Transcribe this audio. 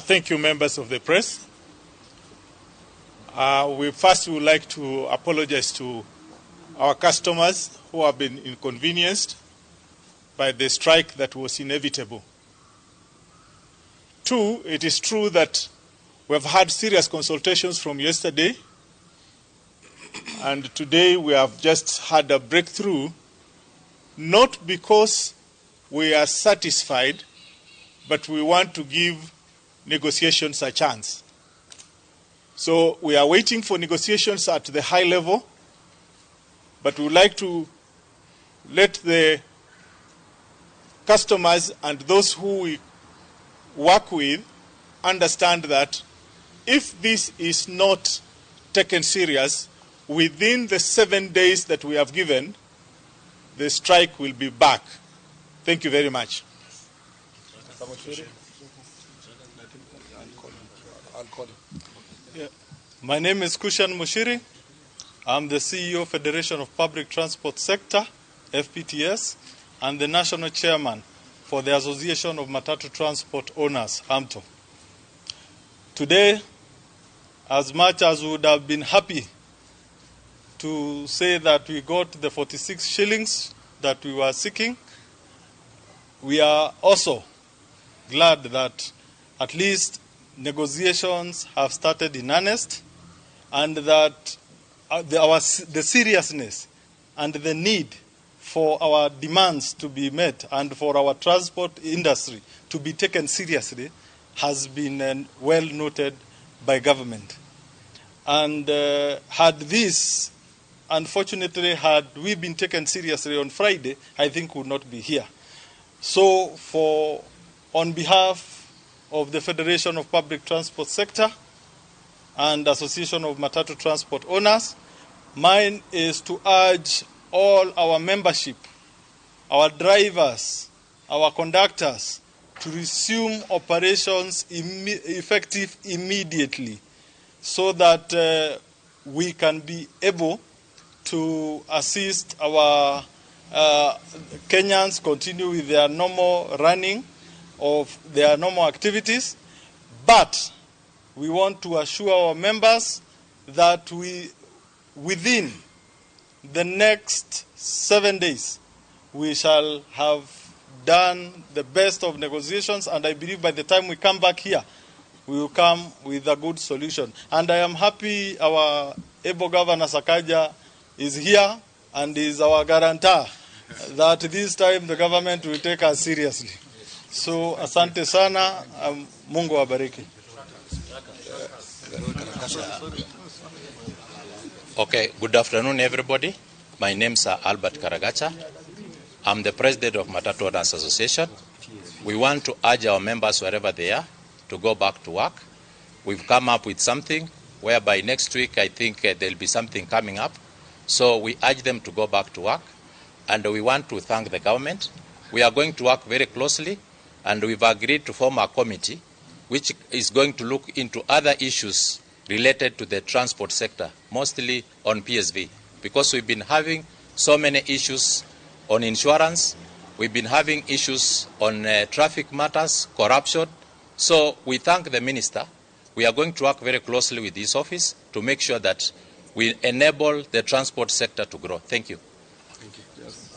Thank you, members of the press. We would like to apologize to our customers who have been inconvenienced by the strike that was inevitable. Two, it is true that we have had serious consultations from yesterday, and today we have just had a breakthrough, not because we are satisfied, but we want to give negotiations a chance. So we are waiting for negotiations at the high level, but we would like to let the customers and those who we work with understand that if this is not taken serious, within the 7 days that we have given, the strike will be back. Thank you very much. Yeah. My name is Kushan Mushiri. I'm the CEO, Federation of Public Transport Sector, FPTS, and the National Chairman for the Association of Matatu Transport Owners, AMTO. Today, as much as we would have been happy to say that we got the 46 shillings that we were seeking, we are also glad that at least negotiations have started in earnest, and that the seriousness and the need for our demands to be met and for our transport industry to be taken seriously has been well noted by government. And unfortunately, had we been taken seriously on Friday, I think we would not be here. So on behalf of the Federation of Public Transport Sector and Association of Matatu Transport Owners, mine is to urge all our membership, our drivers, our conductors, to resume operations effective immediately so that we can be able to assist our Kenyans continue with their normal running of their normal activities. But we want to assure our members that within the next 7 days, we shall have done the best of negotiations, and I believe by the time we come back here, we will come with a good solution. And I am happy our able Governor Sakaja is here and is our guarantor that this time the government will take us seriously. So, asante sana, Mungu awabariki. Okay, good afternoon, everybody. My name is Albert Karagacha. I'm the president of Matatu Owners Association. We want to urge our members, wherever they are, to go back to work. We've come up with something whereby next week, I think there'll be something coming up. So we urge them to go back to work. And we want to thank the government. We are going to work very closely, and we've agreed to form a committee which is going to look into other issues related to the transport sector, mostly on PSV, because we've been having so many issues on insurance, we've been having issues on traffic matters, corruption. So we thank the minister. We are going to work very closely with this office to make sure that we enable the transport sector to grow. Thank you. Thank you. Yes.